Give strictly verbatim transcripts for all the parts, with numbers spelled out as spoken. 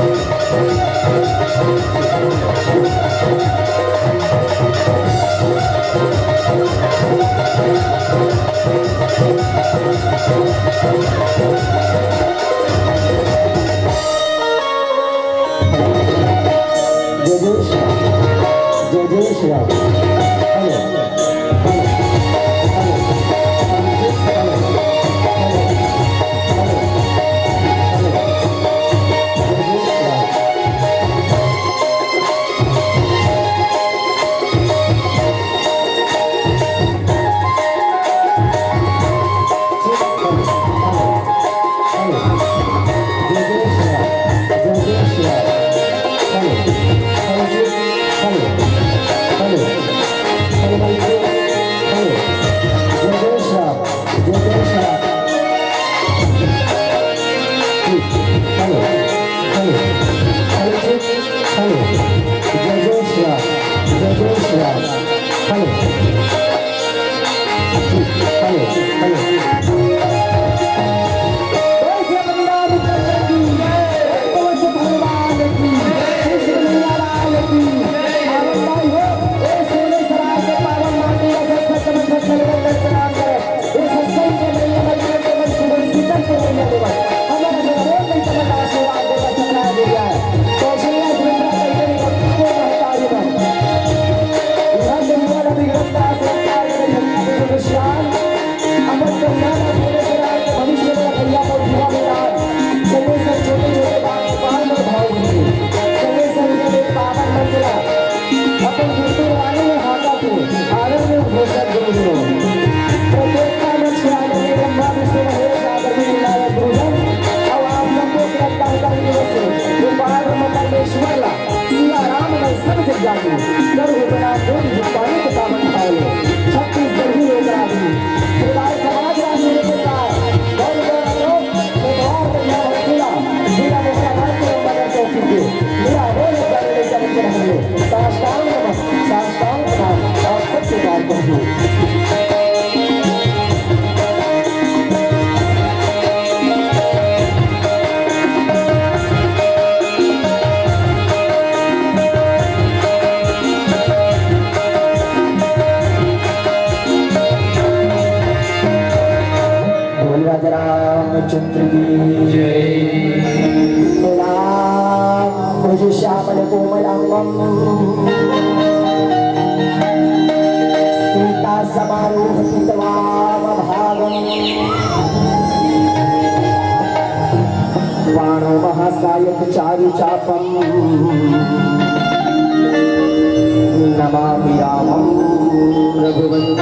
जय जय श्री राम। जय जय Shri Ram. Hello. Hello. Hello. Hello. Hello. Hello. Hello. जय जय Shri Ram. Hello, hello, hello. Chhattisgarhi लोक राग। बोल राजा रामचंद्र की जय। श्यामल कोमल अंगम सीता समारूढ़ चितवाम भागम। बाणो महासायक चारु चापम नमामि रामम रघुवंश।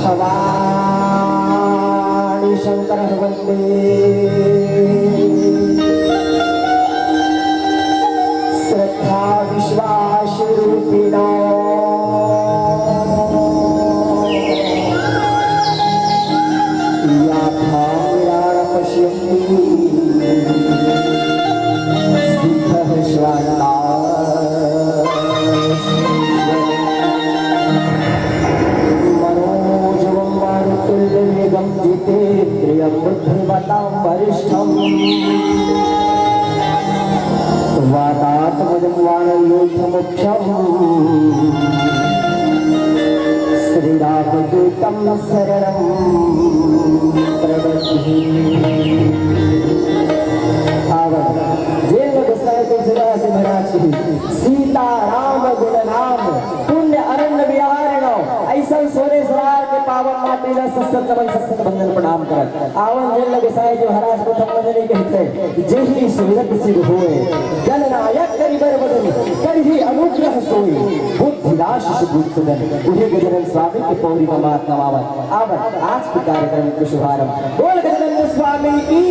भवानी शंकर वंदे श्रद्धा विश्वास रूपिणा। या भामिराण पश्यन्ति सिद्धः श्वान्ता। मनोजवं मारुततुल्यवेगं जितेन्द्रियं बुद्धिमतां वरिष्ठम्। वातात्मजं वानरयूथमुख्यं श्रीरामदूतं शरणं प्रपद्ये। आवत जेन गोसाई तुलसीदास जी महाराज की सीता राम गुण नाम पुण्य अरण्य विहारिणो। अइसन सोनेसराय के पावन माटी ला सत सत नमन, सत सत बंदन प्रणाम करत। आवन जेन ल गोसाई जी महाराज प्रथम वंदनी कहिथे, जेहि सुमिरत सिर होय, गणनायक करि बर वदन, करहि अनुग्रह सोय, बुद्धि राशि सुबुध सदन। उहे गजानन स्वामी के पौरी म मात नवावन। आवन आज के कार्यक्रम के शुभारंभ। बोल गजानन स्वामी की।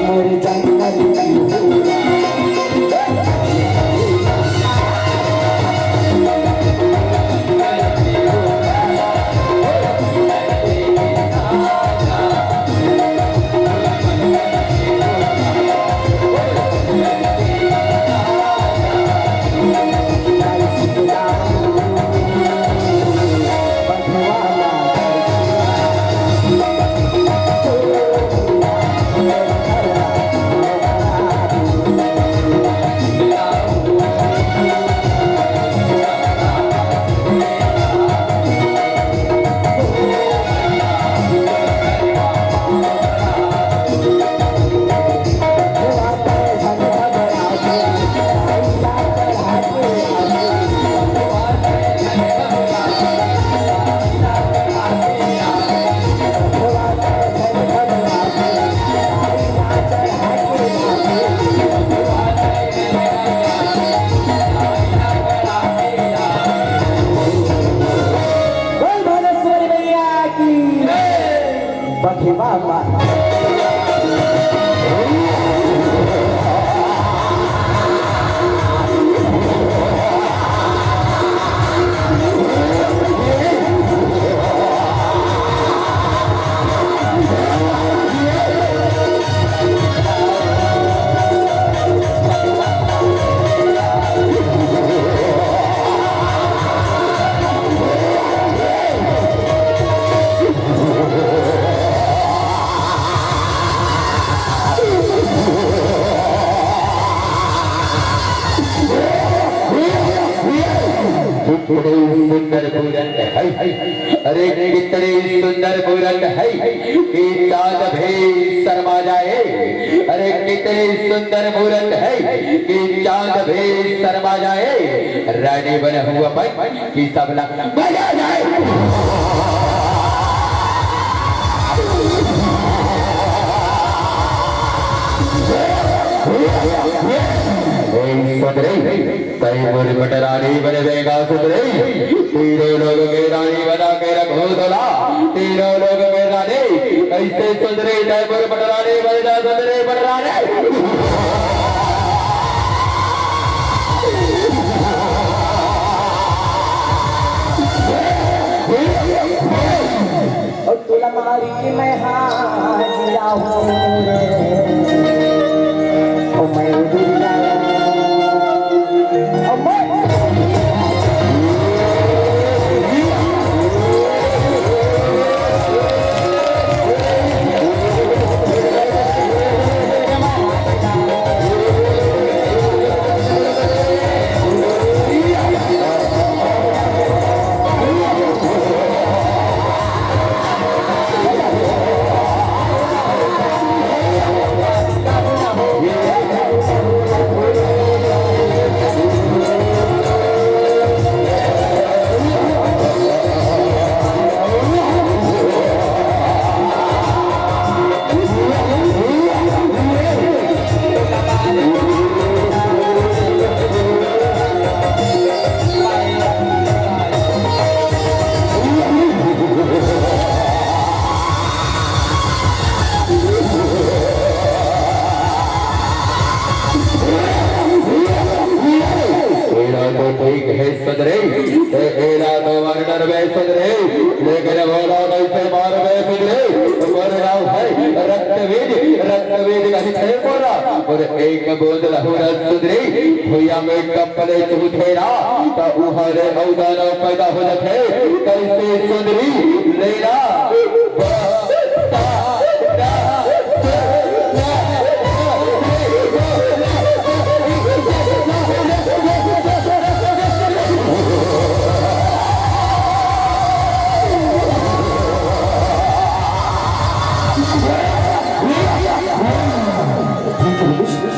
बोल भुवनेश्वरी मैया की। बघेवा माँ। कितने सुंदर मूरत है, अरे कितने सुंदर मूरत है कि चांद भी शर्मा जाए। अरे कितने सुंदर मूरत है कि चांद भी शर्मा जाए। रानी बन हुआ पन कि सब ला मजा आ जाए। ए, सुंदरी, तैमूर पटरानी बनवेगा सुंदरी, तीनों लोग के रानी बना के रखो तोला, तीनों लोग के रानी। ऐसे सुंदरी, तैमूर पटरानी बन जा सुंदरी पटरानी। और तोला मारी के मैं हाजिरा हूँ रे। ओ मैं दुर्गा। ओ मैं एला तो ठीक है सुंदरी, ए-, एला तो मर्डर में सुंदरी, लेकिन बोला कैसे मार में सुंदरी। मोर नाम है रक्तबीज, रक्तबीज कहीं थे बोला, और एक बूंद लहू न सुंदरी, भुइया में टपले चूथे ना, तो उहरे औदा न पैदा हो जाथे। कैसे सुंदरी लेना।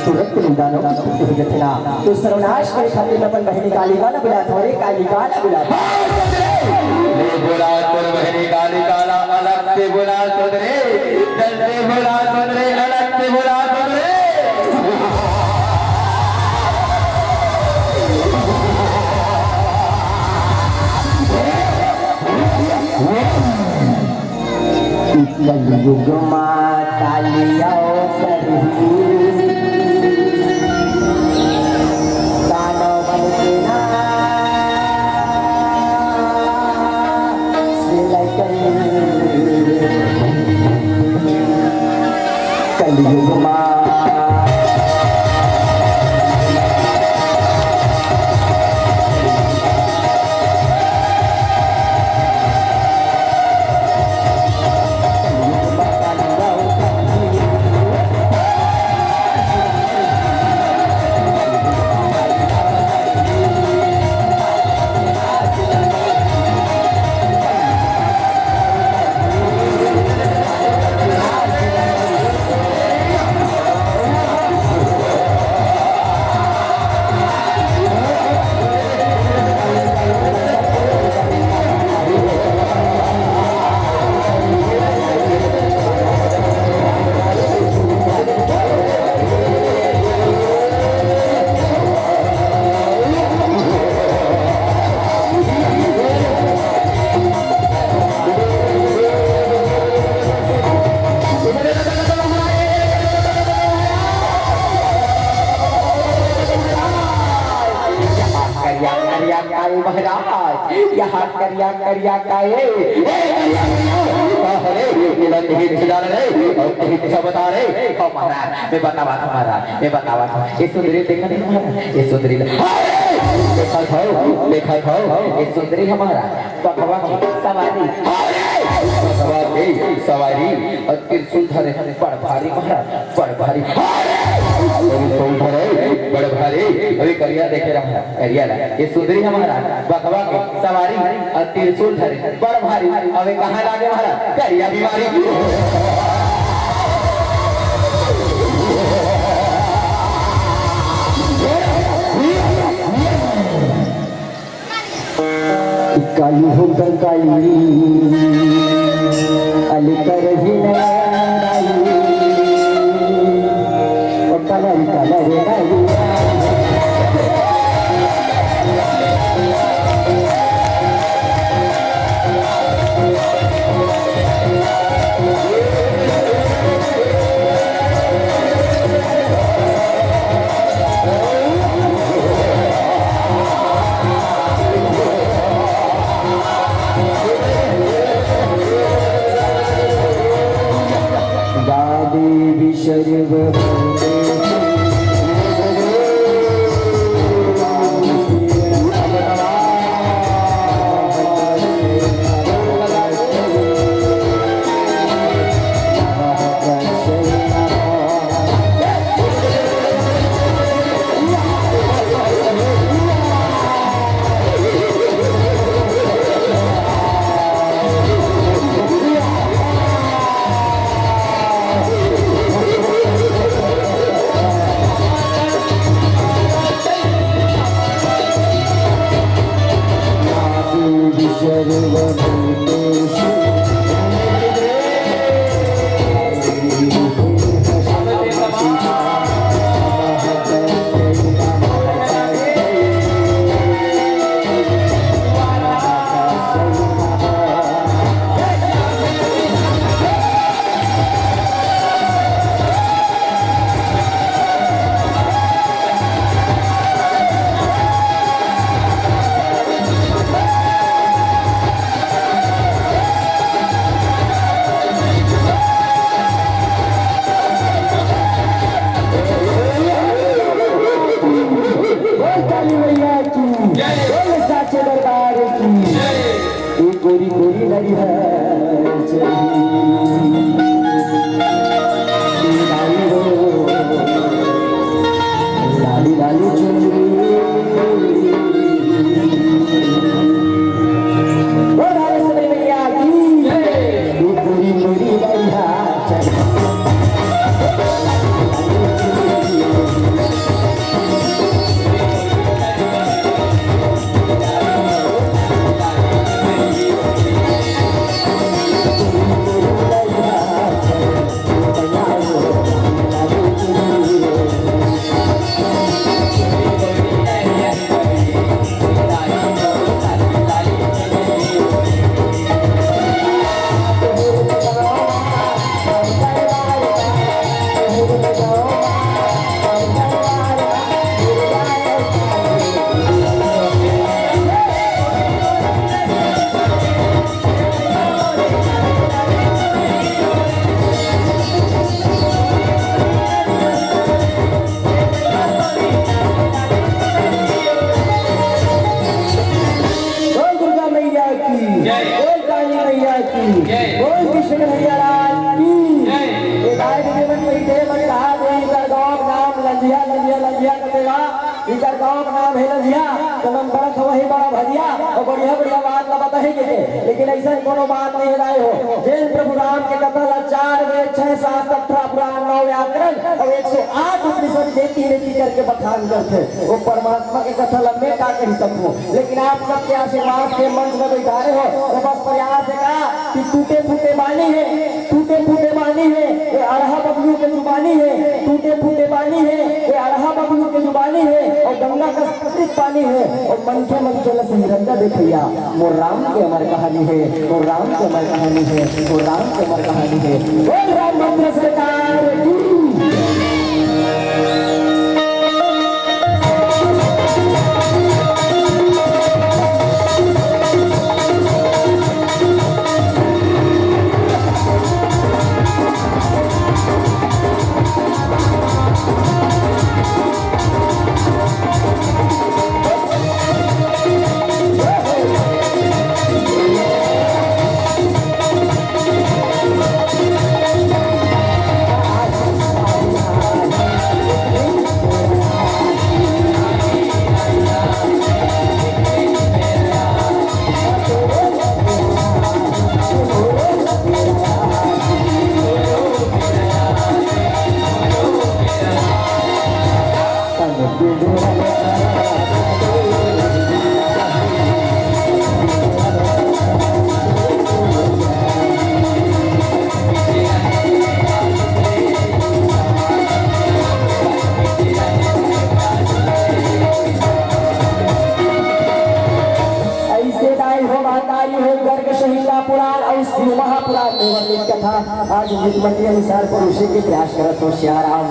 तुरंत निंदा न हो जाथे ना। तो सर्वनाश करे खातिर मैं अपन बहिनी कालिका ला बुलात हंव रे, कालिका ला बुलात हंव। ले बुला तोर बहिनी कालिका ला, अलग से बुला सुंदरी, जल्दी बुला सुंदरी, अलग से बुला सुंदरी। कलयुग मा काली अउ कलयुग मा करिया, करिया काए महाराज, यहाँ करिया, करिया काए। ए, करिया, करिया, का हरे, मिलन नहीं छिदार रे, और नहीं कुछ बता रे, ओ महाराज, मैं बतावा था महाराज, मैं बतावा था। ये सुंदरी देखा नहीं महाराज, ये सुंदरी ले-, अरे, देखा था, देखा था, ये सुंदरी हमारा, बघवा की सवारी, अरे, बघवा की सवारी, और त्रिशूल धरे, बड़ भारी महाराज, बड़ भारी। अरे, त्रिशूल धरे, बड़ भारी। अभी करिया देखे रहा, करिया ला। ये सुंदरी है महाराज, बघवा के सवारी और त्रिशूल धरे, बड़ भारी। अबे कहाँ लागे महाराज? करिया बीमारी। काली हो कंकाली, अली करही नया नाई, ओ कलर कलर नाई। लंजिया, लंजिया, लंजिया कतेगा, इकर गाँव के नाम हे लंजिया, त मन बड़ा खवही बड़ा भजिया, अउ बढ़िया, बढ़िया बात ला बताही के, के। लेकिन अइसन कोनो बात नइ हे दाई हो। जेन प्रभु राम के कथा ला चार वेद, छह शास्त्र, अठारह पुराण, नौ व्याकरण अउ एक सौ आठ उपनिषद के तीन एक करके बखान करथे, वो परमात्मा के कथा ला मैं का कहि सकहूँ। लेकिन आप सबके आशीर्वाद से मंच में बैठारे हो, तो बस प्रयास हे का कि टूटे फूटे बानी हे, टूटे फूटे बानी हे, ये अड़हा बबलू के जुबानी हे, टूटे फूटे बानी हे, ये अड़हा बबलू के जुबानी हे, अउ गंगा का सागरिक पानी हे, अउ मनखे मनखे ला सही रंगा देखइया, मोर राम के अमर कहानी हे, मोर राम के अमर कहानी हे, मोर राम के अमर कहानी हे। बोल रामभद्र सरकार की। अइसे दाई हो महतारी हो, गर्ग संहिता पुराण अउ शिव महापुराण में वर्णित कथा आज रीत मती अनुसार परोसे के प्रयास करत हो सियाराम।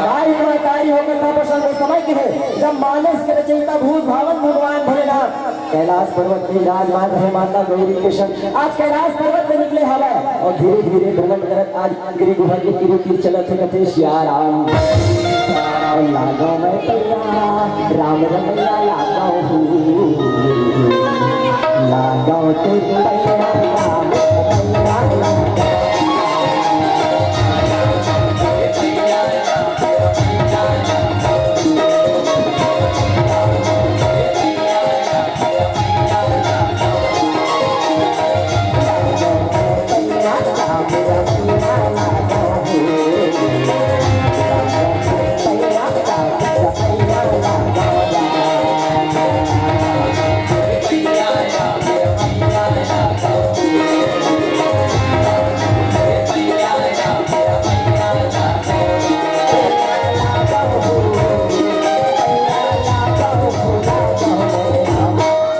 दाई हो महतारी हो, कथा प्रसंग ओ समय के हे, जब मानस के रचयिता भूत भावन भगवान भोलेनाथ कैलाश पर्वत के विराजमान रहे माता गौरी के संग। आज कैलाश पर्वत पे निकले हवय अउ धीरे धीरे भ्रमण करत आज गिरी गुफा के तीरे तीर चलत हे, कथे सियाराम। लागो मैं पैया, राम रमैया लागो हूँ। लागो तू पैया, राम रमैया लागो।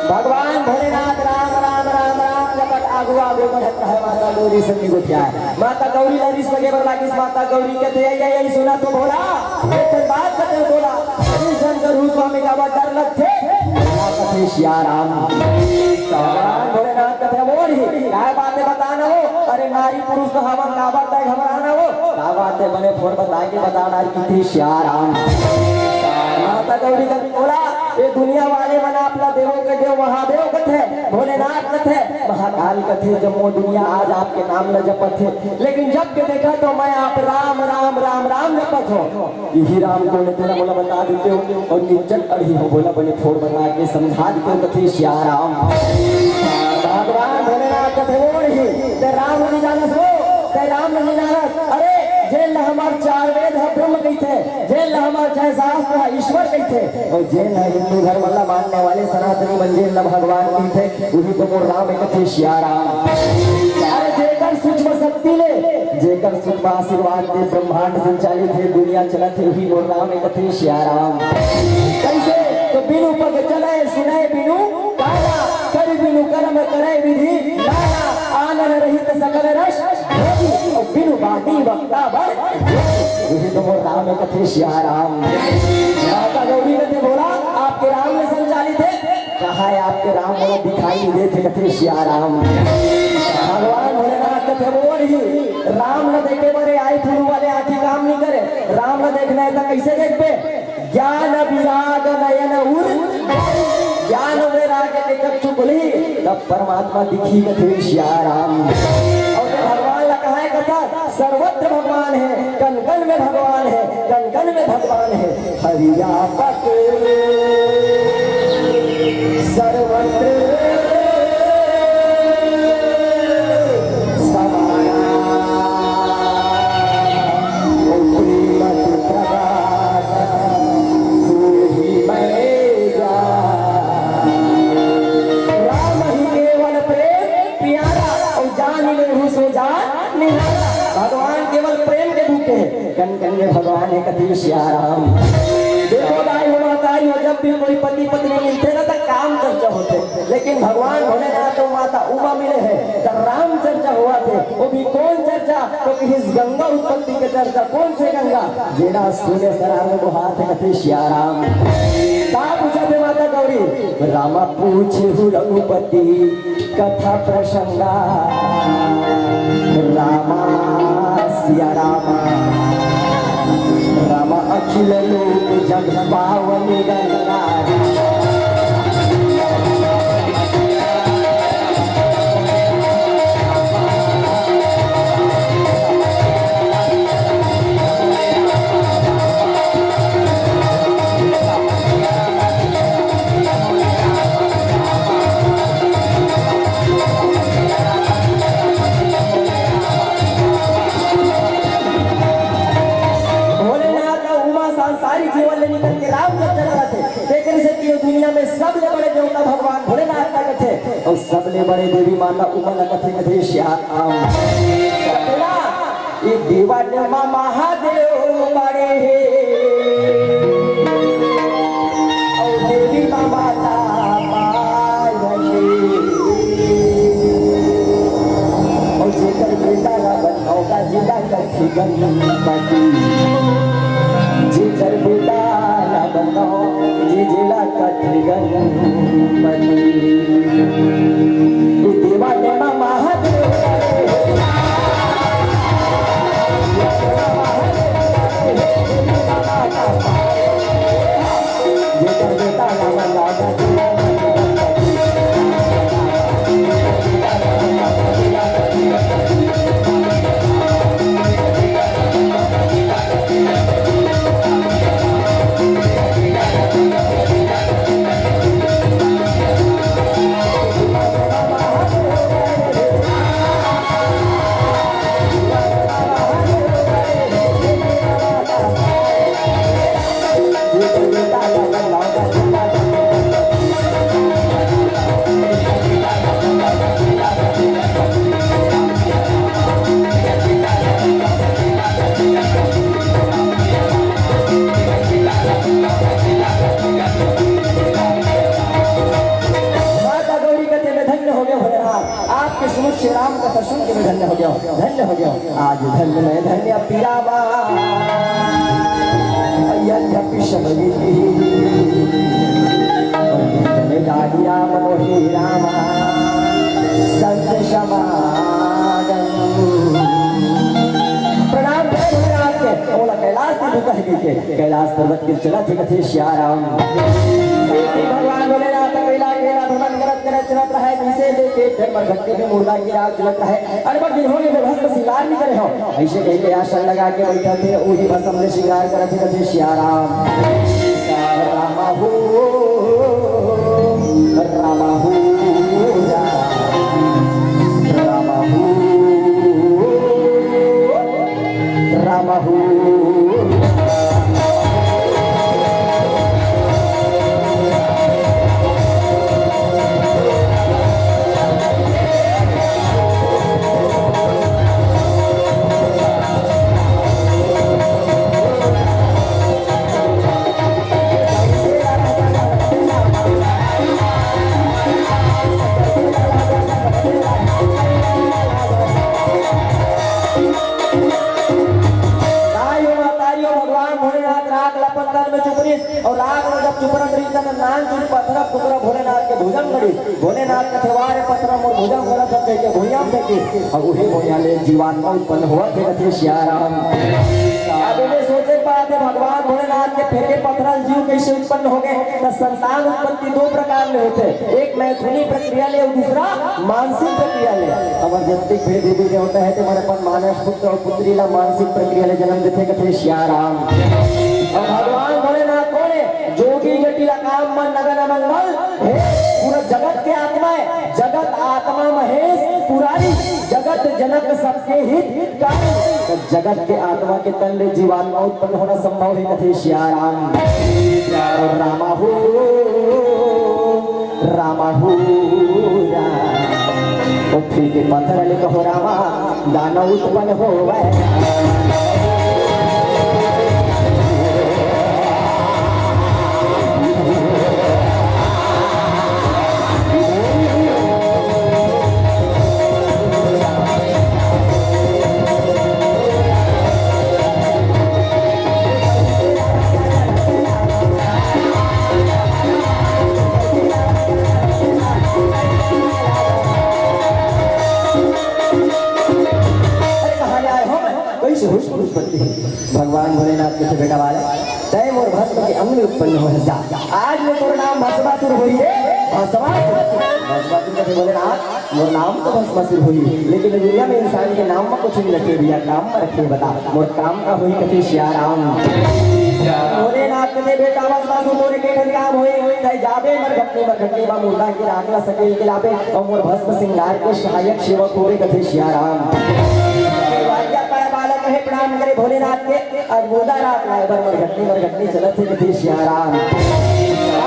भगवान भोलेनाथ राम, राम, राम, राम जपत आगू, आगू बढ़त रहे। माता गौरी संग गोठियाए। माता गौरी ला रिस लगे बर लागिस। माता गौरी कथे, "अई, अई, अई, सुना तो भोला, एक ठन बात कथे तोला, अभी जन करू स्वामी का बड़ डर लगथे।" भोला कथे, "सियाराम।" भगवान भोलेनाथ कथे, "बोल ही, काय बात हे बता ना वो, अरे नारी पुरुष तो हमन काबर तय घबराना वो, का बात हे बने फोड़ बता के बता ना।" कथे सियाराम। माता गौरी कथे, "बोला, ये दुनिया वाले मन आप ला देवो के देव महादेव कथे, भोलेनाथ कथे, महाकाल कथे, जम्मो दुनिया आज आपके नाम ला जपत हे, लेकिन जब के देखा तो मैं आप राम, राम, राम, राम जपत हो। यही राम कोन हे तेला मोला बता देते हो, अउ निज्जत अड़ही हो, बोला बने फोड़ बता के समझा देते हो।" कथे सियाराम। भगवान भोलेनाथ कथे, "ओ रही, ते राम नहीं जानत हो, ते राम नहीं जानत। अरे, जेन ला हमर चार वेद ह ब्रह्म कहिथे, जेन ला हमर छह शास्त्र ह ईश्वर कहिथे, अउ जेन ह हिंदू धर्म ला मानने वाले सनातनी मन जेन ला भगवान कहिथे, उही तो मोर राम हे।" कथे सियाराम। अरे जेकर सूक्ष्म शक्ति ले, जेकर सूक्ष्म आशीर्वाद ले ब्रह्मांड संचालित हे, दुनिया चलत हे, उही मोर राम हे। कथे सियाराम। कैसे? तो बिनु पग चले सुने बिनु काला, कर बिनु कर्म करे विधि नाला, आनन रहित सकल रस भोगी, अउ बिनु बानी वक्ता बर योगी। उही तो मोर राम हे। कथे सियाराम। माता गौरी कथे, "बोला, आपके राम में संचालित हे।" कहा हे आपके राम मोला दिखाई नहीं देत हे। कथे सियाराम। भगवान भोलेनाथ कथे, "बोल ही, राम ला देखे बरे आँखी फूलू वाले आँखी काम नहीं करे। राम ला देखना हे त कैसे देखबे? ज्ञान विराग नयन उर, ज्ञान वैराग्य के चक्षु खुलही, तब परमात्मा दिखही।" कथे सियाराम। अउ भगवान ला कहा हे कथा, सर्वत्र भगवान हे, कन कन में भगवान हे, कन कन भगवान हे। हरि व्यापक सर्वत्र समाना, ओ प्रेम प्रकाश तू ही मैं जान। राम ही केवल प्रेम प्यारा, अउ जान लेहु सो जान निहारा। भगवान केवल प्रेम के भूखे हे। कन कन में भगवान हे कथे सियाराम। देखो दाई हो, महतारी हो, जब भी कोई पति पत्नी मिलथे ना, त काम चर्चा होथे, लेकिन भगवान भोलेनाथ अउ माता उमा मिले हे, त राम चर्चा होवथे। वो भी कौन चर्चा? तो कहिस गंगा उत्पत्ति के चर्चा। कौन से गंगा? जेला सुने सरार में बोहाथे कथे सियाराम। का पूछथे माता गौरी? रामा पूछहु रघुपति कथा प्रसंगा। रामा सिया रामा, रामा अखिल लोक जग पावन गंगा। भोलेनाथ अउ उमा सांसारिक जीवन ले निकल के राम चर्चा करत हे। तेकरे सेती ये दुनिया में सबले बड़े देवता भगवान भोलेनाथ ला कथे अउ सबले बड़े देवी माता उमा ला कथे, कथे श्याम। कथेला, ये देवा ने माँ महादेव बड़े हे, अउ देवी माँ माता पार्वती। अउ जेकर बेटा ला बताओ का जिला कथी गणपति, जेकर बेटा ला बताओ जी जिला कथी गणपति। ये देवा ने माँ महादेव माता गौरी कथे, मैं धन्य हो गया भोलेनाथ, आपके सुमुख श्री राम कथा सुन के मैं धन्य हो गया, धन्य हो गया। आज धन्य मैं धन्य पीरावा, यद्यपि सब विधि। जन डालिया मोहि रामा, संत समागम। प्रणाम करे भोलेनाथ के, ओला कैलाश के दूत कहिके, कैलाश पर्वत के चलत हे कथे सियाराम। एक दिन भगवान भोलेनाथ अकेला अकेला भ्रमण करत करत चलत रहे, जैसे देखे फिर मरघट के भी मुर्दा गिरा चलत रहे। अड़बड़ दिन हो गए, भस्म श्रृंगार नहीं करे हो। ऐसे कहीं के आसन लगा के बैठा थे, वही भस्म से श्रृंगार करत थे, कथे सियाराम। रामा हो, रामा हो, रामा हो, रामा हो। ताई हो महतारी हो, भगवान भोलेनाथ राख ल अपन तन में चुपरिस, अउ राख ल जब चुपरत रहिस, त नान चुन पथरा टुकरा भोलेनाथ के भुजा म गड़िस। भोलेनाथ कथे, "वाह रे पथरा, मोर भुजा म गड़त हे," कहिके भुइयां म फेंकिस, अउ उही भुइयां ले जीवात्मा उत्पन्न होवत हे, कथे सियाराम। अब एमे सोचे के बात हे, भगवान भोलेनाथ के फेंके पथरा ले जीव कइसे उत्पन्न होगे? त संतान उत्पत्ति दो प्रकार ले होथे, एक मैथुनी प्रक्रिया ले अउ दूसरा मानसिक प्रक्रिया ले। हमर जतके भी देवी देवता हे, तेमन अपन मानस पुत्र अउ पुत्री ला मानसिक प्रक्रिया ले जन्म देथे, कथे सियाराम। आत्मा महेश पुरारी, जगत जनक सबके हितकारी। त जगत के आत्मा के तन ले जीवात्मा उत्पन्न होना संभव हे, कथे सियाराम। अउ रामा हो, रामा हो, राम। ओ फिर के पत्थर ले कहो रामा, दानव उत्पन्न होवै। अरे, कहाँ ले आए हो? कैसे हुई उत्पत्ति? भगवान भोलेनाथ कथे, बेटा वाले, तय मोर भस्म के अंग ले उत्पन्न होय हस। आज ले तोर नाम भस्मासुर होही रे, भस्मासुर। भस्मासुर कथे, भोलेनाथ, मोर नाम तो भस्मासुर होही, लेकिन दुनिया में इंसान के नाम म कुछ नहीं रखे भैया, काम म रखे, बता, मोर काम का होही? कथे सियाराम। भोलेनाथ कथे, बेटा भस्मासुर, मोर एके ठन काम होही, तय जाबे मरघटनी, मरघटनी म मुर्दा के राख ला सकेल के लाबे, अउ मोर भस्म श्रृंगार के सहायक सेवक होबे, कथे सियाराम। आज्ञा पाए बालक हे, प्रणाम करे भोलेनाथ के। अउ मुर्दा राख लाए बर मरघटनी, मरघटनी चलत हे, कथे सियाराम।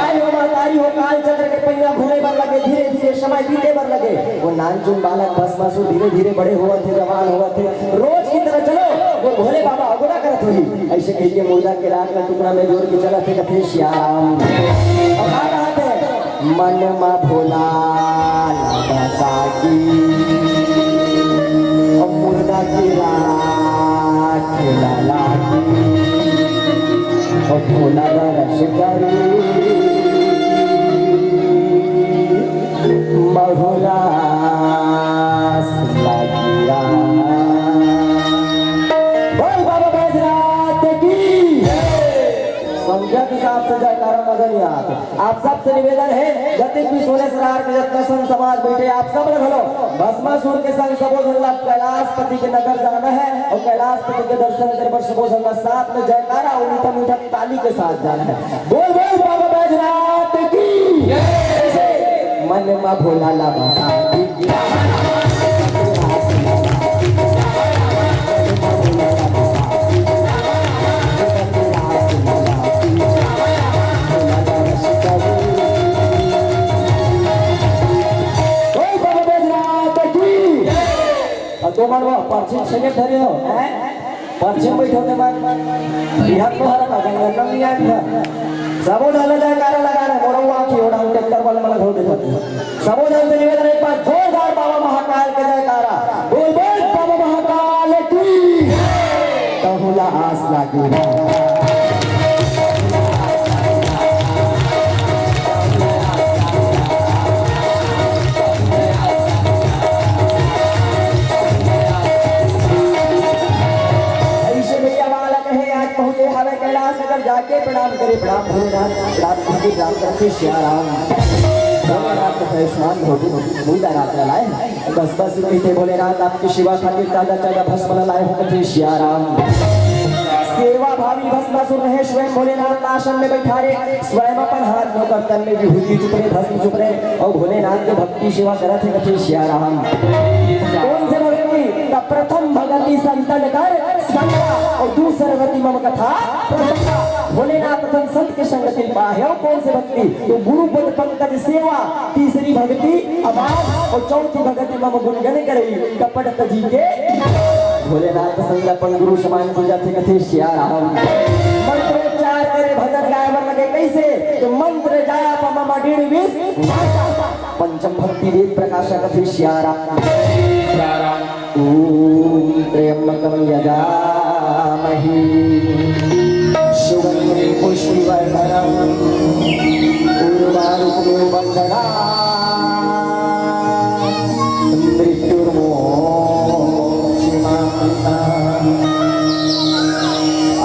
आय हो महतारी हो, काल चक्र के पहिया घूमे बर लगे, धीरे धीरे समय बीते बर लगे। वो नानचुन बालक भस्मासुर धीरे धीरे बड़े होवत हे, जवान होवत हे। रोज की तरह चलो, वो भोले बाबा अगोरा करत होही। ऐसे कहिके मुर्दा के राख ला टुकड़ा में जोर के चलत हे, कथे सियाराम। अउ का कहत हे? मन म भोला ला बसा के, अउ मुर्दा के राख ला लागे, अउ भोला दरस करे बहुरास लागिया। बोल बाबा बैजनाथ की। संख्या के हिसाब से जयकारा मजा नहीं आत। आप सबसे निवेदन हे, जतिक भी सोने सरार के जतना संत समाज बैठे, आप सब ल घलो भस्मासुर के संग सबो झन ला कैलाशपति के नगर जाना हे अउ कैलाशपति के दर्शन करे बर सबो झन ला साथ में जयकारा अउ मीठा मीठा ताली के साथ जाना हे। बोल बोल बाबा बैजनाथ की। मन म भोला ला बसा। बोल बाबा बैजनाथ की। अउ तुमन वो पर्ची छेके धरे हो, हैं? पर्ची में बैठे होते बात। बिहार को हर पागल करना नहीं आया था। सबो झन ला जयकारा लगा रहे, मोरो आँखी ओढ़ा ट्रैक्टर वाले मन ला धो देता। सबो झन से निवेदन, एक बार जोरदार बाबा महाकाल के जयकारा। बोल बोल बाबा महाकाल की। तहुला आस लागी। ऐसे भैया बालक हे, आज पहुँचे हवे कैलाश नगर, जाके प्रणाम करे, प्रणाम भोलेनाथ, प्रणाम करके, प्रणाम करके सिया राम। भोलेनाथ का आयुष्मान हो, मुर्दा राख ला लाए। बस, बस, इतने भोलेनाथ आपकी सेवा खातिर ताजा, ताजा भस्म ला लाए हो, कथे सिया राम। सेवा भावी भस्मासुर रहे, स्वयं भोलेनाथ आसन में बैठा रे, स्वयं अपन हाथ में ओकर तन में विभूति चुपरे, भस्म चुपरे, अउ भोलेनाथ के भक्ति सेवा करत हे, कथे सिया राम। कोन से भक्ति? त प्रथम भगति संतन कर संगा, अउ दूसर गति मम कथा प्रसंगा। भोलेनाथ अपन संत के संगति पाहे, अउ कोन से भक्ति? त गुरु पद पंकज सेवा, तीसरी भक्ति अबाध, अउ चौथी भगति मम गुण गन करई, कपट तजी के। भोलेनाथ संग अपन गुरु समान पूजा थे, कथे सिया राम। मंत्रोच्चार करे, भजन गाए बर लगे, कैसे? त मंत्र जाप मम दृढ़ विश्वास। पंचम भक्ति वेद प्रकाश, कथे सिया राम। ॐ त्र्यम्बकं यजामहे सुगन्धिं पुष्टिवर्धनम् उर्वारुकमिव बन्धनान् मृत्युर्मोक्षमामृतात्।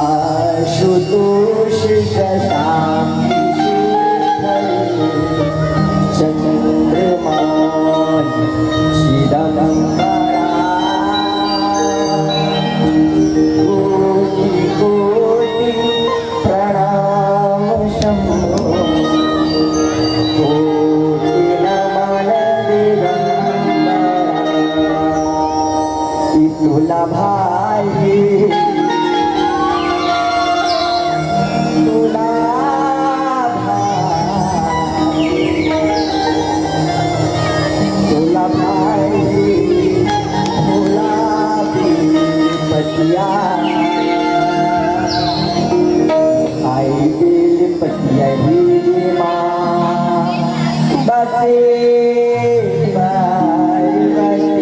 आशुतोष शशाङ्क चंद्रमान चिदंबरा कोटि कोटि प्रणाम शंभो कोटि नमन दिगंबरा। यही माँ बसे पार्वतिया।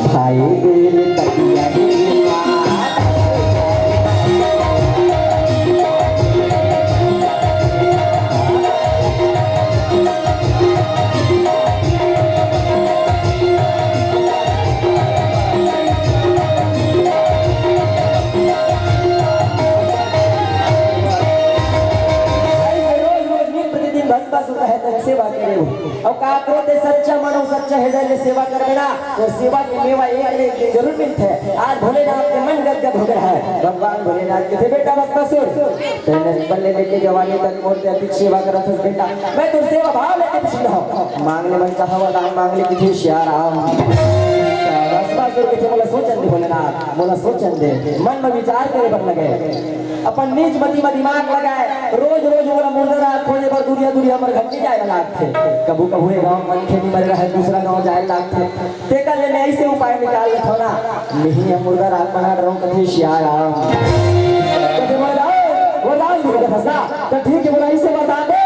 भाई बेल तकिया रे माँ। भाई, रोज रोज नित प्रतिदिन भस्मासुर का है तन सेवा करे हो। अउ काकरो ते सच्चा मन अउ सच्चा हृदय ले सेवा करबे ना, तो सेवा के मेवा एक न एक दिन जरूर मिलथे। आज भोलेनाथ के मन गदगद हो गया है। भगवान भोलेनाथ के थे, "बेटा भस्मासुर, तैने बल्ले लेके जवानी तक मोर ते अधिक सेवा करत हस बेटा, मैं तोर सेवा भाव लेके पूछ रहा हूँ। मांग ले मन चाहा वरदान मांग ले," किथे सियाराम। भस्मासुर किथे, "मोला सोचन दे भोलेनाथ, मोला सोचन दे।" मन में विचार करे बर लगे। अपन नीच मति म दिमाग लगाए, रोज रोज मोला मुर्दा राख खोजे बर दुरिहा दुरिहा हमर घर के जाए ला लागथे। कभू कभू ए गांव मनखे नइ मरे रहय, दूसरा गांव जाए ला लागथे। तेकर ले मैं अइसे उपाय निकाल लेथव ना, मिही ह मुर्दा राख बना डरहूं कथे सियाराम। कथे वरदान, वरदान दे दे फसला। त ठीक हे, मोला अइसे वरदान दे।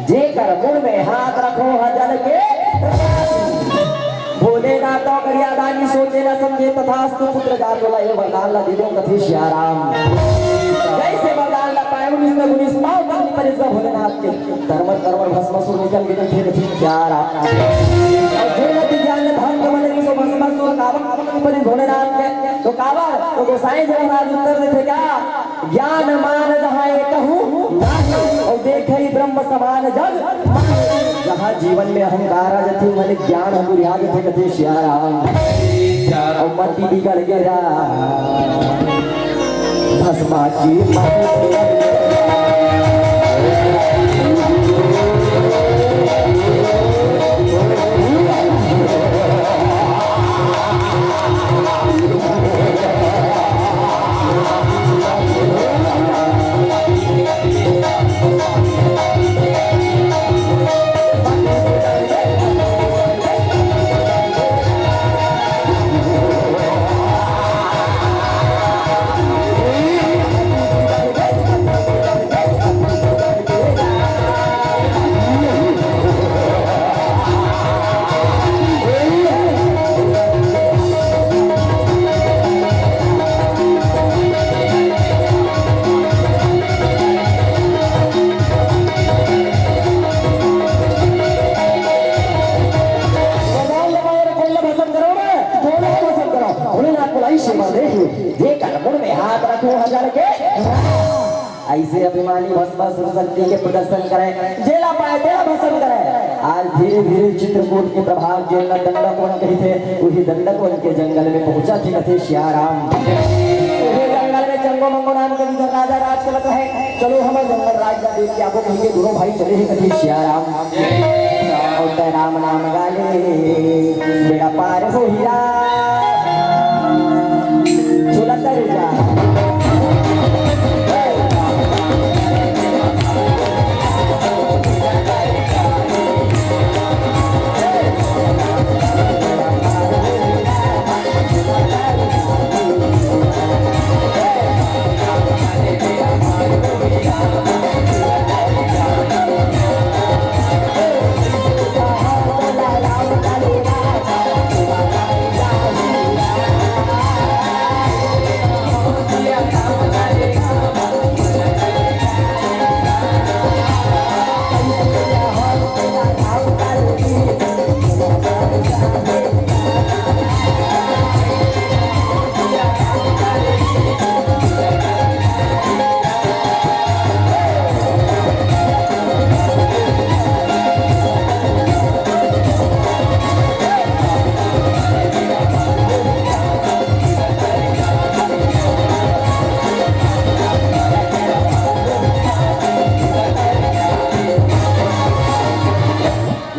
जेकर मुड़ में हाथ रखो ह जल के प्रकाश। भोलेनाथ तो करिया दानी सोचे न समझे तथास्तु पुत्र जात वाला ये वरदान ला दे दो कथे सियाराम। जैसे वरदान ला पाए उन्नीस में उन्नीस पाँव पत्नी पर इसका भोलेनाथ के तरमर तरमर भस्मासुर निकल के दिखे कथे सियाराम। और जो नदी ज्ञान में धाम कमल नहीं सो भस्मासुर कावन कावन पर भोलेनाथ के तो कावन तो गोसाई जी महाराज उत्तर देथे का ज्ञान मान जहाँ एकहु नाही, अउ देखई ब्रह्म समान जग माही। जहाँ जीवन में अहंकार आ जथे, मन ज्ञान ह दुरिहा जथे, कथे सियाराम। अउ मति बिगड़ गे राम, भस्मा की मति बिगड़ गे राम। दू हजार के। अइसे अभिमानी भस्मासुर शक्ति के प्रदर्शन करे, जेला पाए तेला भस्म करे। आज धीरे धीरे चित्रकूट के प्रभाव, जेला दंडक वन कहिथे, उही दंडक वन के जंगल में पहुंचा थे कथे सियाराम। उही जंगल में जंगो मंगो नाम के राजा राज करत हे। चलो हमर जंगल राज ला देख के आबो कहिके दूनों भाई चले हे कथे सियाराम। अउ तै राम नाम गाले बेड़ा पार होही रा। झूलत रह जा।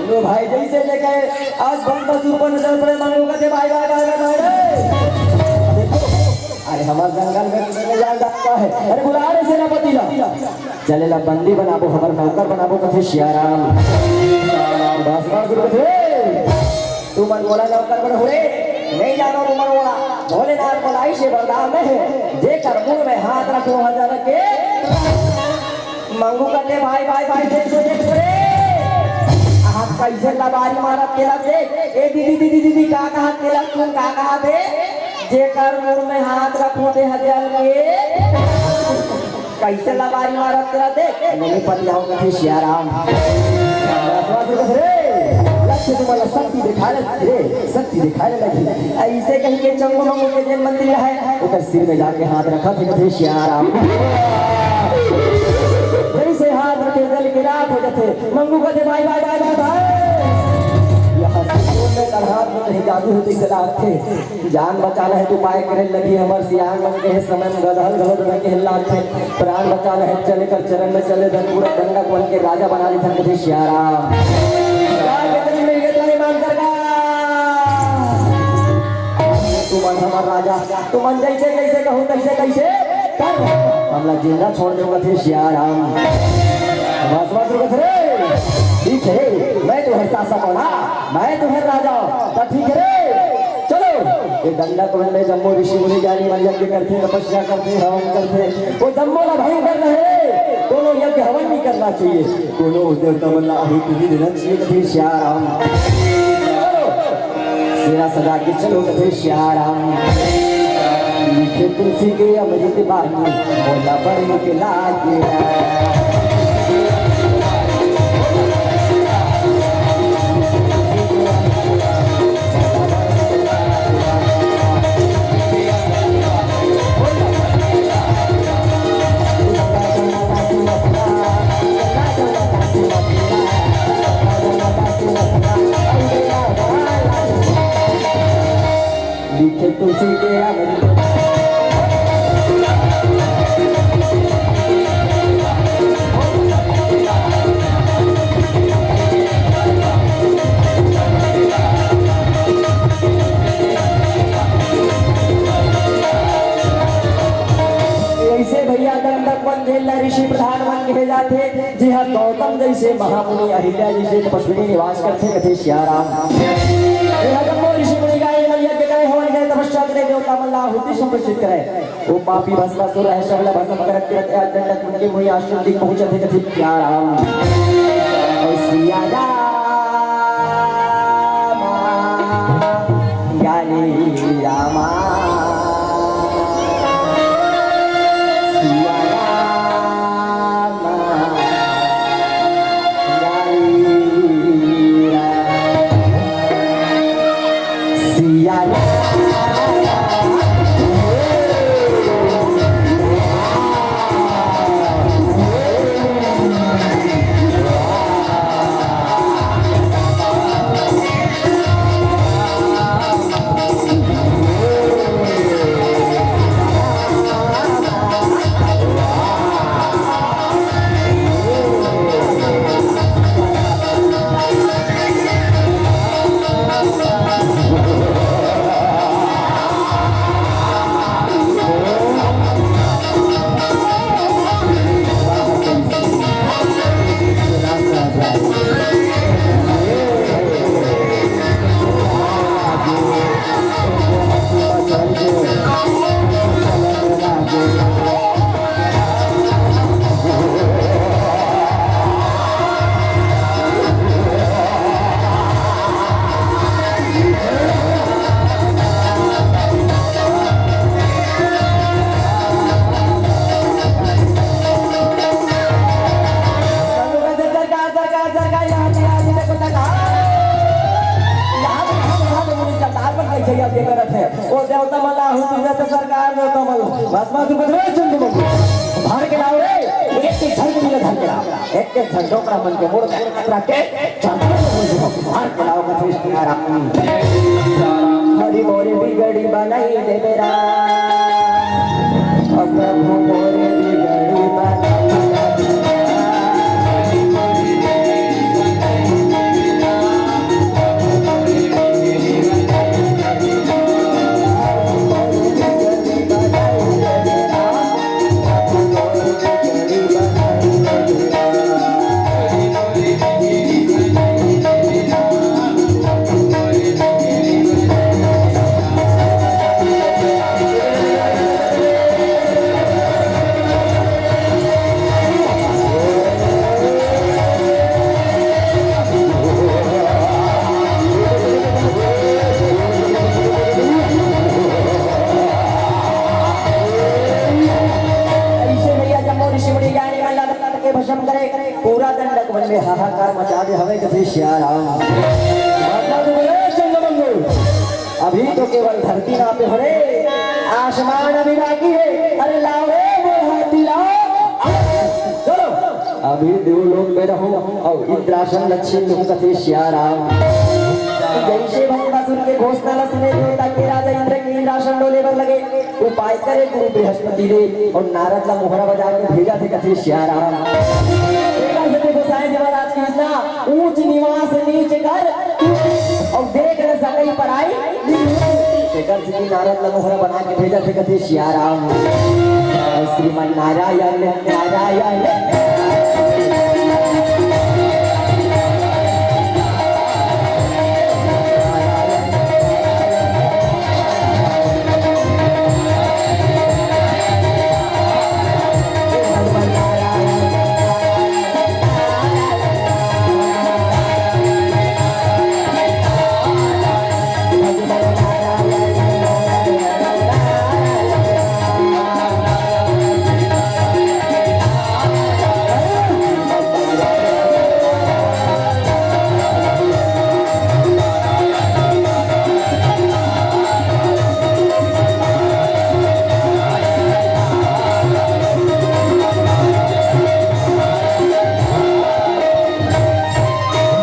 लो भाई, जइसे देखे आज बन बस ऊपर नजर पड़े, मांगू कथे भाई, भाई, भाई, भाई, भाई रे। अरे हमर जंगल में, में जान जाता है। अरे बुला रे सेनापति ला। चले ला बंदी बनाबो, हमर नौकर बनाबो कथे सियाराम। बस बस गुरु कथे। तुमन मोला नौकर बन हो रे। नहीं जानो तुमन मोला। भोलेनाथ मोला अइसे वरदान दे हे, जेकर मुड़ में हाथ रखो हजार के। मंगू कथे भाई, भाई, भाई, देख तो, देख तो रे। आहा, कइसे लबारी मारत तेला देख। ए दीदी, दीदी, दीदी, का कहा तेला, तुम का कहा थे? जेकर मुड़ में हाथ रखो दे हजार के। कइसे लबारी मारत तेला देख। नहीं पतियाओ कथे सियाराम। बस, बस, बस रे। लक्ष्य तुम्हारा शक्ति दिखाने लगी रे, शक्ति दिखाने लगी। अइसे कहिके चंगू मंगू के जेन मंत्री हे, ओकर सिर में जाके हाथ रखत हे कथे सियाराम। जइसे हाथ रखे जल के राख हो जाथे। मंगू कथे भाई, भाई, भाई, भाई, भाई। यहाँ से में कर हाथ में कहीं जादू होते चला थे। जान बचाना हे त उपाय करे लगही, हमर सियान मन के हे समय में गदहल घलो ददा के हिल्ला थे। प्राण बचाना हे चले कर चरण में चले धन पूरा गंगा वन के राजा बना दे धन कथे सियाराम। क्या कितनी मिल गई तुम्हारी मान सरकार? तुमन हमर राजा, तुमन जइसे जइसे कहू तइसे तइसे कर। हमला जिंदा छोड़ दे कथे सियाराम। बस बस रुकत रे। ठीक हे, मैं तुम्हारे शासक हूँ ना, मैं तुम्हारे राजा हूँ। तो ठीक हे रे। चलो, ये दंडक वन में जम्मो ऋषि मुनि ज्ञानी मन यज्ञ करथे, तपस्या करथे, हवन करथे। वो जम्मो ला भंग करना हे, कोनो यज्ञ हवन नहीं करना चाहिए। कोनो देवता मन ला आहुति नहीं देना चाहिए, कथे सियाराम। चलो, सेना सजा के चलो, कथे सियाराम। मीठे तुलसी के अमृत बानी, मोला बड़ नीक लागे। लिखे तुलसी के अमृत। अइसे भैया दंडक वन जेला ऋषि प्रधान वन कहे जाथे। जिहां गौतम जइसे महामुनि, अहिल्या जइसे तपस्विनी निवास करथे, कथे सियाराम। ये जम्मो ऋषि मुनि गाय मन यज्ञ करे, हवन करे, तपस्या करे, देवता मन ला आहुति समर्पित करे। वो पापी भस्मासुर रहे, सबला भस्म करत करत आज दंडक वन के मुनि आश्रम तक पहुंचत हे, कथे सियाराम। ओ सियाराम, ज्ञानी रामा। सियाराम। सिया राम। भस्मासुर कथे, "रे चंद्रमंगू, धर के लाव रे, एक एक झन के धर के लाव, एक एक झन डोकरा मन के मुड़ के रख के चंद्रमंगू धर के लाव," कथे सिया राम। हरि मोरे बिगड़ी बनाई दे मेरा, अब प्रभु मोरे बिगड़ी बनाई दे मेरा। अइसे भैया जम्मो ऋषि मुनि ज्ञानी मन ला दंड के भस्म करे, पूरा दंडक वन में हाहाकार मचा दे हवे कथे सिया राम। बाबा जी बोले, "चंद्रमंगू, अभी तो केवल धरती नापे हो रे, आसमान अभी बाकी है। अरे लाओ रे मोर हाथी लाओ, चलो।" अभी देवलोक में रहूं अउ इंद्रासन ल छीन लूं कथे सिया राम। जइसे भस्मासुर के घोषणा ल सुने देवता के राजा इंद्र के इंद्रासन डोले बर लगे। उपाय करे गुरु बृहस्पति देव अउ नारद ला मोहरा बजा के भेजथे कथे सिया राम। तेकर सेती गोसाई जी महाराज की कृष्णा, ऊंच निवास नीच कर, अउ देख न सकई पराई। तेकर सेती नारद ला मोहरा बना के भेजथे कथे सिया राम। श्रीमन नारायण नारायण।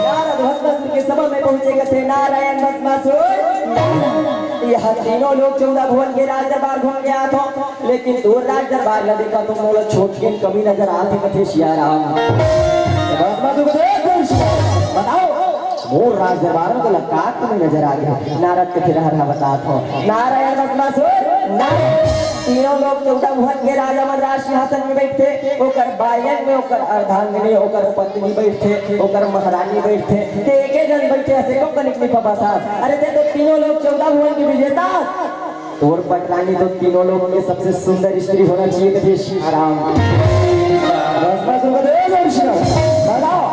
नारद भस्मासुर के सभा में पहुंचे कथे, "नारायण भस्मासुर, नारायण।" ये तीनों लोक चौदह भुवन के राज दरबार घूम के आत हों, लेकिन तोर राज दरबार ला देखत हों, मोला छोटकिन कमी नजर आत हे कथे सिया राम। भस्मासुर कथे, "ए कौशिक, बताओ, मोर राज दरबार में तोला का कमी नजर आगे?" नारद कथे, "रह, रह, बतात हों।" नारायण भस्मासुर, नारायण। तीनों लोक चौदह भुवन के राजा मन राज सिंहासन में बइठथे, ओकर बाएं अंग में ओकर अर्धांगिनी, ओकर पत्नी बइठथे, ओकर महारानी बइठथे। ते एके झन बइठे हस, एको कनिक नइ फबाथस। अरे ते तो तीनों लोक चौदह भुवन के विजेता हस। तोर पटरानी तो तीनों लोक के सबसे सुंदर स्त्री होना चाहिए कथे सिया राम। भस्मासुर कथे, "ए कौशिक, बताओ,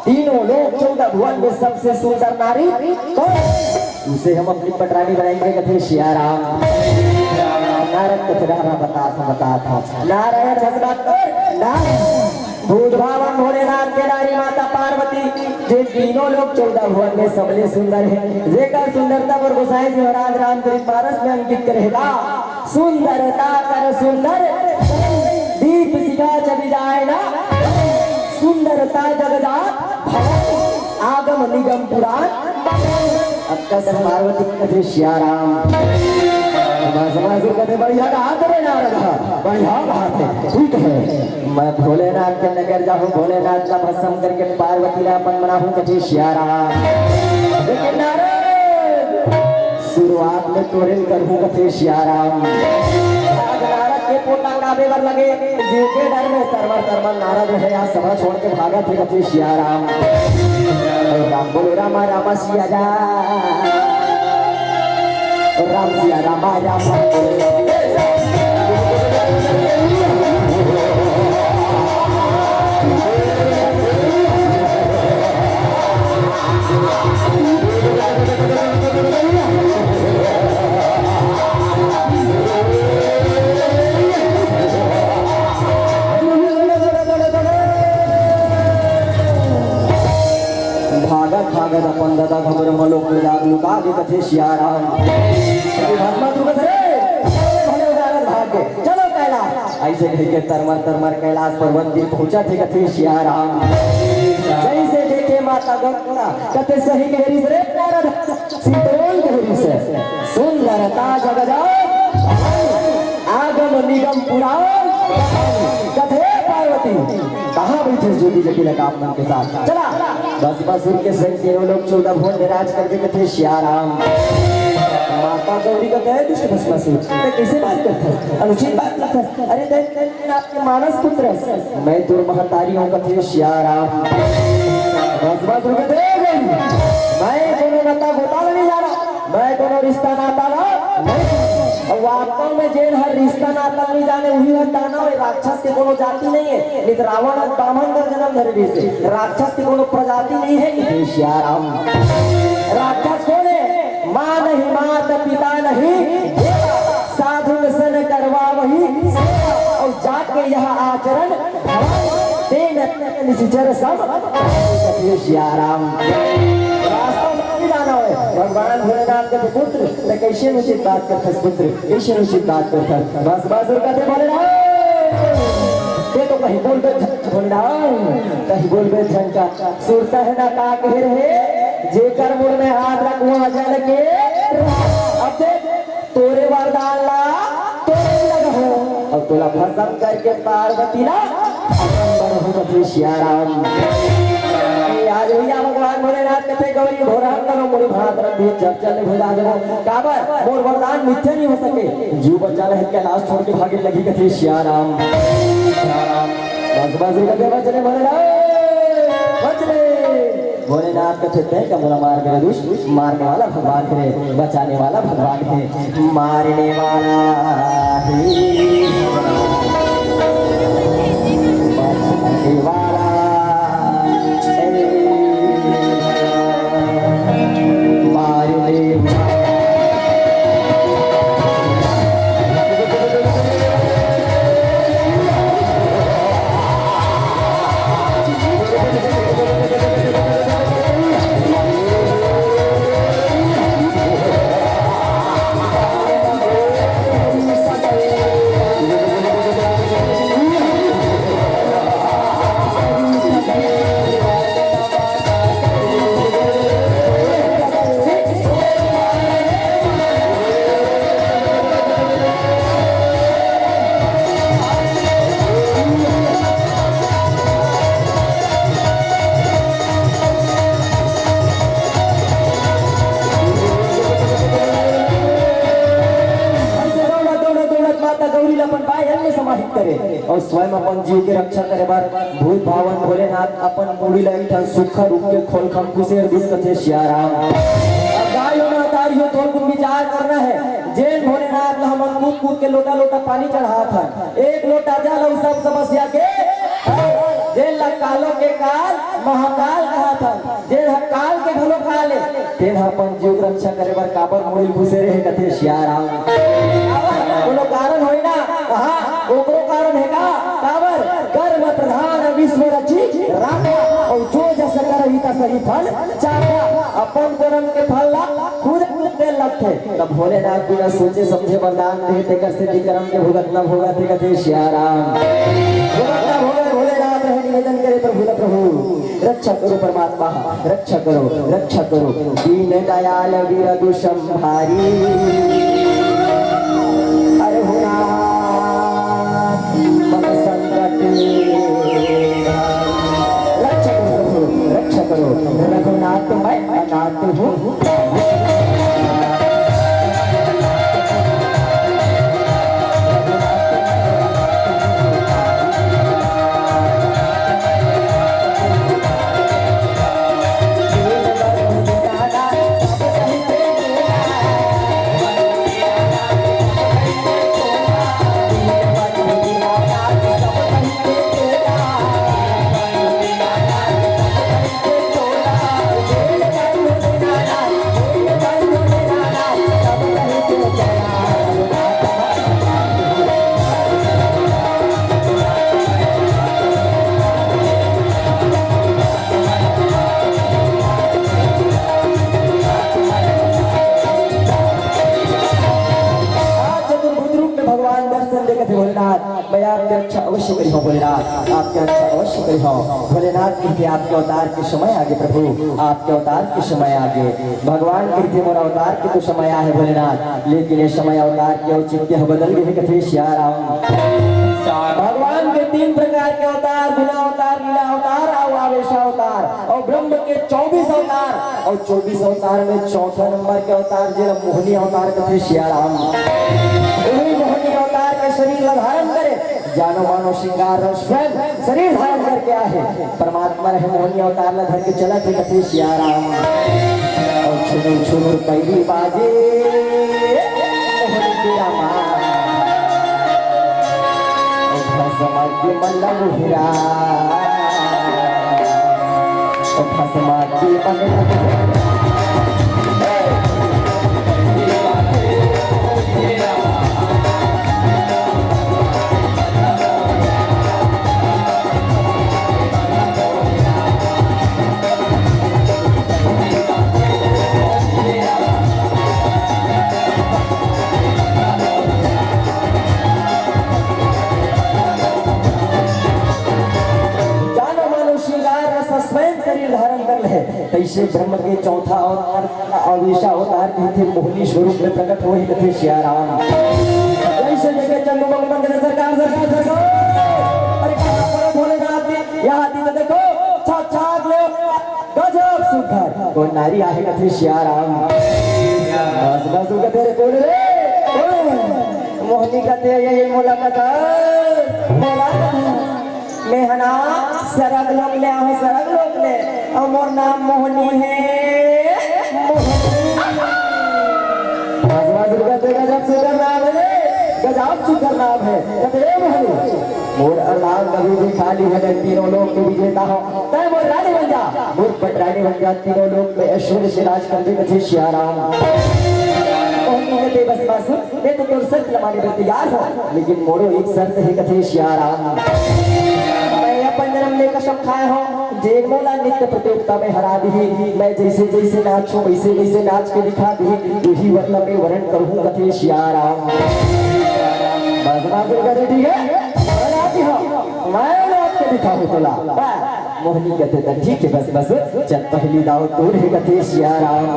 तीनों लोक चौदह भुवन में सबसे सुंदर नारी कौन?" "उसे हम अपनी पटरानी बनाएंगे," कथे सिया राम। नारद कथे, "रह, रह, बतात हों, बतात हों।" नारायण भस्मासुर, नारायण। भूत भावन भोलेनाथ के नारी माता पार्वती, जे तीनों लोक चौदह भुवन में सबले सुंदर हे, जेकर सुंदरता बर गोसाई जी महाराज रामचरित मानस में अंकित करे हे। सुंदरता कर सुंदर, दीप शिखा चवि जाय न, सुंदरता जगजात भवन, आगम निगम पुराण। अतका से पार्वती कथे सिया राम। भस्मासुर कथे, "बढ़िया कहात हे नारद, बढ़िया कहात हे, ठीक हे। मैं भोलेनाथ के नगर जाहूं, भोलेनाथ ला भस्म करके पार्वती ला अपन बनाहूं," कथे सिया राम। लेकिन नारद, शुरुआत में तोरे ल करहूं कथे सिया राम। आज नारद के पोटा उड़ावे बर लगे, जेके डर में तरमर तरमर नारद हे, आज सभा छोड़ के भागत हे कथे सिया राम। राम बोलो रामा रामा सिया राम, राम सिया रामा राम। भागत भागत अपन ददा घबरा म लोक में जाके लुका गे कथे सिया राम। भस्मासुर कथे, "रे, भले उदारत भाग गे, चलो।" अइसे कहिके तरमर तरमर कैलाश पर्वत तीर पहुंचत हे, कथे सियाराम। जइसे देखे माता गंगा, कथे सही कहे रिहिस रे नारद, सितोन कहे रिहिस। सुंदरता जग जान, आगम निगम पुरान, कथे पार्वती। कहाँ बइठे ज्योति जटिल काम मन के साथ? चला, भस्मासुर के संग तीनों लोग चौदह भुवन में राज करके कथे सियाराम। माता गौरी कथे दुष्ट भस्मासुर, तैं कइसे बात करथस? अनुचित बात करथस। अरे तैं, तैं आपके मानस पुत्र हस। मैं तोर महतारी हूँ कथे सियाराम। भस्मासुर कथे, "ए गौरी, मैं कोनो नता गोता ल नइ जानंव, मैं कोनो रिश्ता नाता ल नइ जानंव।" अउ वास्तव में जेन हर रिश्ता नाता ल नइ जाने, उही हर दानव हे, राक्षस के कोनो जाति नइ हे। नइ त रावण ह बामन कर जनम धरे रिहिस हे, राक्षस के कोनो प्रजाति नइ हे कथे सियाराम। राक्षस कोन हे? माँ नहीं मात पिता नहीं देवा, साधुन सन करवावही सेवा। अउ जाके यह आचरण भवानी, तेन निशिचर सम कथे सियाराम। रास्ता में नहीं जाना है। भगवान भोलेनाथ के पुत्र, तैं कइसे अनुचित बात करथस पुत्र, कइसे अनुचित बात करथस? बस, बस, रुका थे भोलेनाथ। ये तो कहीं बोल बे झन भोलेनाथ, कहीं बोल बे झन का। सुरता है ना का कहे रहे, जेकर मुड़ में हाथ रखवा जल के। अब देख, तोरे वरदान ला तोरे लगहूं, अउ तोला भस्म करके पार्वती ला अपन बनहूं कथे सियाराम। ए, आज भैया भगवान भोलेनाथ कथे गौरी भोरहन करो मुनि भात रंधे चल चल भुला देबो। काबर मोर वरदान मिथ्या नहीं हो सके। जीव बचा ले कैलाश छोड़ के भागे लगी कथे सियाराम। बस बस कथे बचने भोलेनाथ, बचने। भोलेनाथ कथे, "तैं का मोला मार मेरे दुष्ट, मारने वाला भगवान हे, बचाने वाला भगवान हे, मारने वाला हे, बचाने वाला हे, मारने वाला।" दौड़त, दौड़त, दौड़त माता गौरी ला अपन बाएं अंग में समाहित करे अउ स्वयं अपन जीव के रक्षा करे बर भूत भावन भोलेनाथ अपन मुड़ी ला एक ठन सूखा रूख के खोल खंकुसे अउ दिस कथे सियाराम। अब गाय हो ना तारी हो, थोरकुन विचार करना हे। जेन भोलेनाथ ला हमन कूद कूद के लोटा लोटा पानी चढ़ात हन, एक लोटा जल अउ सब समस्या के हल। जेन ला कालो के काल महाकाल कहत हन, जेन ह काल के घलो काल ए, तेन ह अपन जीव के रक्षा करे बर काबर मुड़ी ल घुसे रहे कथे सियाराम। काबर? कोनो कारण होही ना, हाँ, ओकरो कारण हे का? काबर? कर्म प्रधान विश्व रची राखा, अउ जो जस करही तसही फल चाखा। अपन करम के फल ला खुद भुगते लगथे। तब भोलेनाथ बिना सोचे समझे वरदान दे, तेकर सेती करम के भुगतना भोगत हे कथे सियाराम। भुगतना भोगत भोलेनाथ रहे निवेदन करे प्रभु ला प्रभु। रक्षा करो परमात्मा, रक्षा करो, रक्षा करो। दीन दयाल विरदु संभारी। अरे हो नाथ, मम संकट। रक्षा करो प्रभु, रक्षा करो। रघुनाथ मैं अनाथ हूँ। आज चतुर्भुज रूप में भगवान दर्शन दे कथे भोलेनाथ। मैं आपके रक्षा अवश्य करिहौं भोलेनाथ, आपके रक्षा अवश्य करिहौं। भोलेनाथ कहिथे, आपके अवतार के समय आगे प्रभु, आपके अवतार के समय आगे। भगवान कहिथे, मोर अवतार के तो समय आहे भोलेनाथ, लेकिन ये समय अवतार के औचित्य ह बदल गे हे कथे सियाराम। भगवान के तीन प्रकार के अवतार, गुणावतार, लीला अवतार अउ आवेशावतार, अउ ब्रह्म के चौबीस अवतार, अउ चौबीस अवतार में चौथा नंबर के अवतार जेला मोहनी अवतार कथे सियाराम। वही मोहनी अवतार के शरीर ला धारण करे, जानो मानो श्रृंगार रस स्वयं शरीर धारण करके आहे। परमात्मा रहे मोहनी अवतार ला धर के चलत हे कथे सियाराम। अउ छुनुर छुनुर पैरी बाजे मोहनी के रामा। अउ भसमा के मन ला उहिरा। अउ भसमा के मन ला उहिरा। जानो मानो श्रृंगार रस स्वयं शरीर धारण कर ले। तैसे ब्रह्म के चौथा अवतार, आवेशा अवतार कहिथे मोहनी स्वरूप में प्रकट होए कथे सियाराम। जैसे जगह जंगम मंगल सरकार, सरकार, सरकार। अरे कहाँ पर भोलेनाथ जी? यहाँ दी तो देखो, साक्षात ले गजब सुघर। कोन नारी आहे कथे सियाराम। बस, बस, उनका तेरे कोन रे? मोहनी कथे, ये, ये मोला कथा, मोला कथा। मैं हना सरग लोक ले आहूँ, सरग लोक ले। अउ मोर नाम मोहनी हे, मोहनी। बस, बस, उनका तेरे गजब सुघर नाम हे, गजब सुघर नाम हे। कथे मोहनी। मोर अरमान कभी भी खाली है, मैं तीनों लोक के विजेता हूँ। तैं मोर रानी बन जा, मोर पटरानी बन जा, तीनों लोक में ऐश्वर्य से राज कर दे, कथे सियाराम। मोहनी कथे, बस मासुम, मैं तो तोर शर्त ला माने बर तैयार हूँ, लेकिन मोरो एक शर्त हे, कथे सियाराम। मैं अपन जन्म ले कसम खाए हूँ, जे मोला नृत्य प्रतियोगिता में हरा दिही, मैं जैसे जैसे नाचूं, वैसे वैसे नाच के दिखा दिही, वही वरना मैं वरण करूँ, कथे सियाराम। बस, बस, कथे ठीक है, मैं नाच के दिखाहूँ तोला। बस, मोहनी कथे, "त ठीक है, बस, बस, चल पहली दाव तोर हे," कथे सियाराम।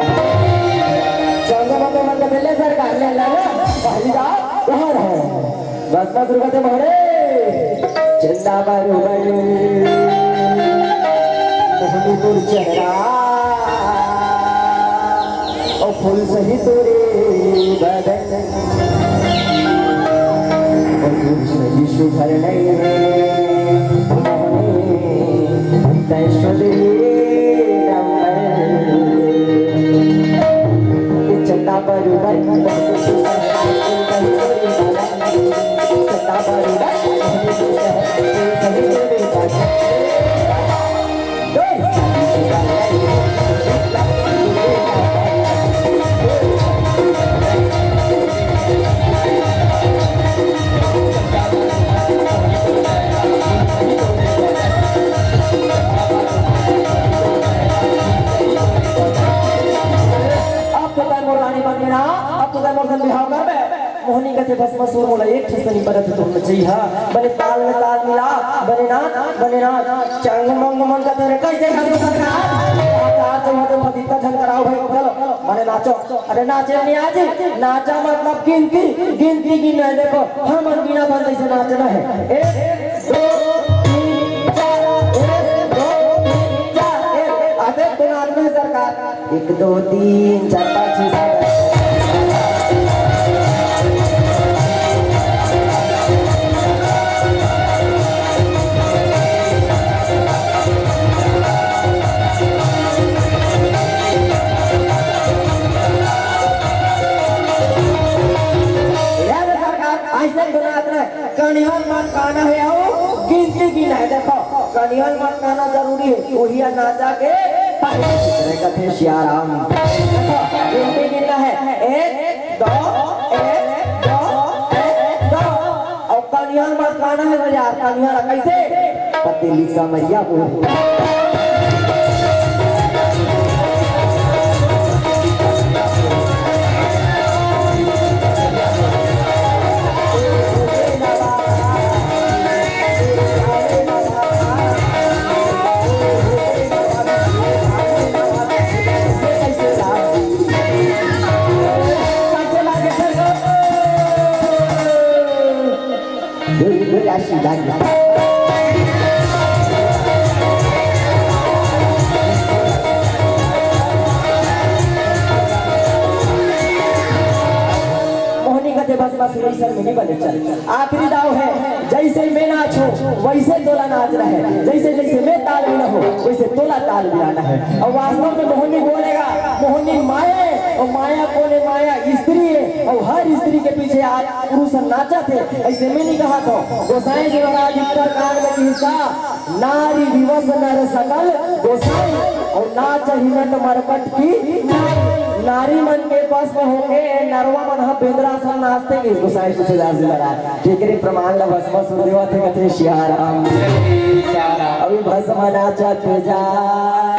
चंदा बाबा मन कथे, "ले सरकार, ले, ले, ले, पहली दाव तोर हे।" बस, बस, रुका थे मोहरे। चंदा बरोबर मोहनी तोर चेहरा, ओ फूल सही तोरे बदन, ओ फूल सही सुघर नैन, मोहनी तैं सुधरी नंबर। चंदा बरोबर अब तो तैं मोर रानी बन गे ना, अब तो तैं मोर संग बिहाव करबे। मोहनी कथे, "भस्मासुर मोला एक ठे सनी परत तो नचई हा, बने ताल में ताल मिला, बने नाच, बने नाच।" चंग मंग मंग कथे, "रे, कैसे करू सरकार? सरकार तो यहाँ तो फतीता झन कराओ भाई, चलो, बने नाचो।" "अरे नाचे नहीं आज, नाचा मतलब गिनती, गिनती गिन है, देखो, हमन बिना बंद से नाचना है। एक, दो, तीन, चार, एक, दो, तीन, चार, एक।" अबे तो नाचना है सरकार। एक, दो, तीन, चार, पाँच, छः, सात, आठ। यार सरकार, आज तक बना अपना कनिहन मत काना हे अउ गिनती गिना हे। देखो, कनिहन मत काना जरूरी हे, उही नाचा के पानी कथे सियाराम। देखो, गिनती गिनना हे, एक, दो, एक, दो, एक, दो। अउ कनिहन मत काना हे भैया, कनिहन कैसे? पतीली कमरिया बोल। मोहनी कथे, "बस, बस, यही सर में नहीं बने, चल।" आखिरी दाव है, जैसे मैं नाचूं, वैसे तोला नाचना है, जैसे, जैसे मैं ताल मिलाऊं, वैसे तोला ताल मिलाना है। और वास्तव में मोहनी बोलेगा, मोहनी माया है, और माया कौन है? माया स्त्री है, और हर स्त्री के पीछे आज पुरुष नाचथे। ऐसे मैं नहीं कहा था, गोसाई जी महाराज उत्तरकांड में कहता, "नारी विवश नर सकल गोसाई, और नाचहि नट मरकट की नारी।" नारी मन के बस में होके नरवा मन ह बेंदरा सन नाचथे, कि गोसाई तुलसीदास जी महाराज। जेकरे प्रमाण ला भस्म सुरदेवा थे कथे सियाराम। अभी भस्म नाचत जा।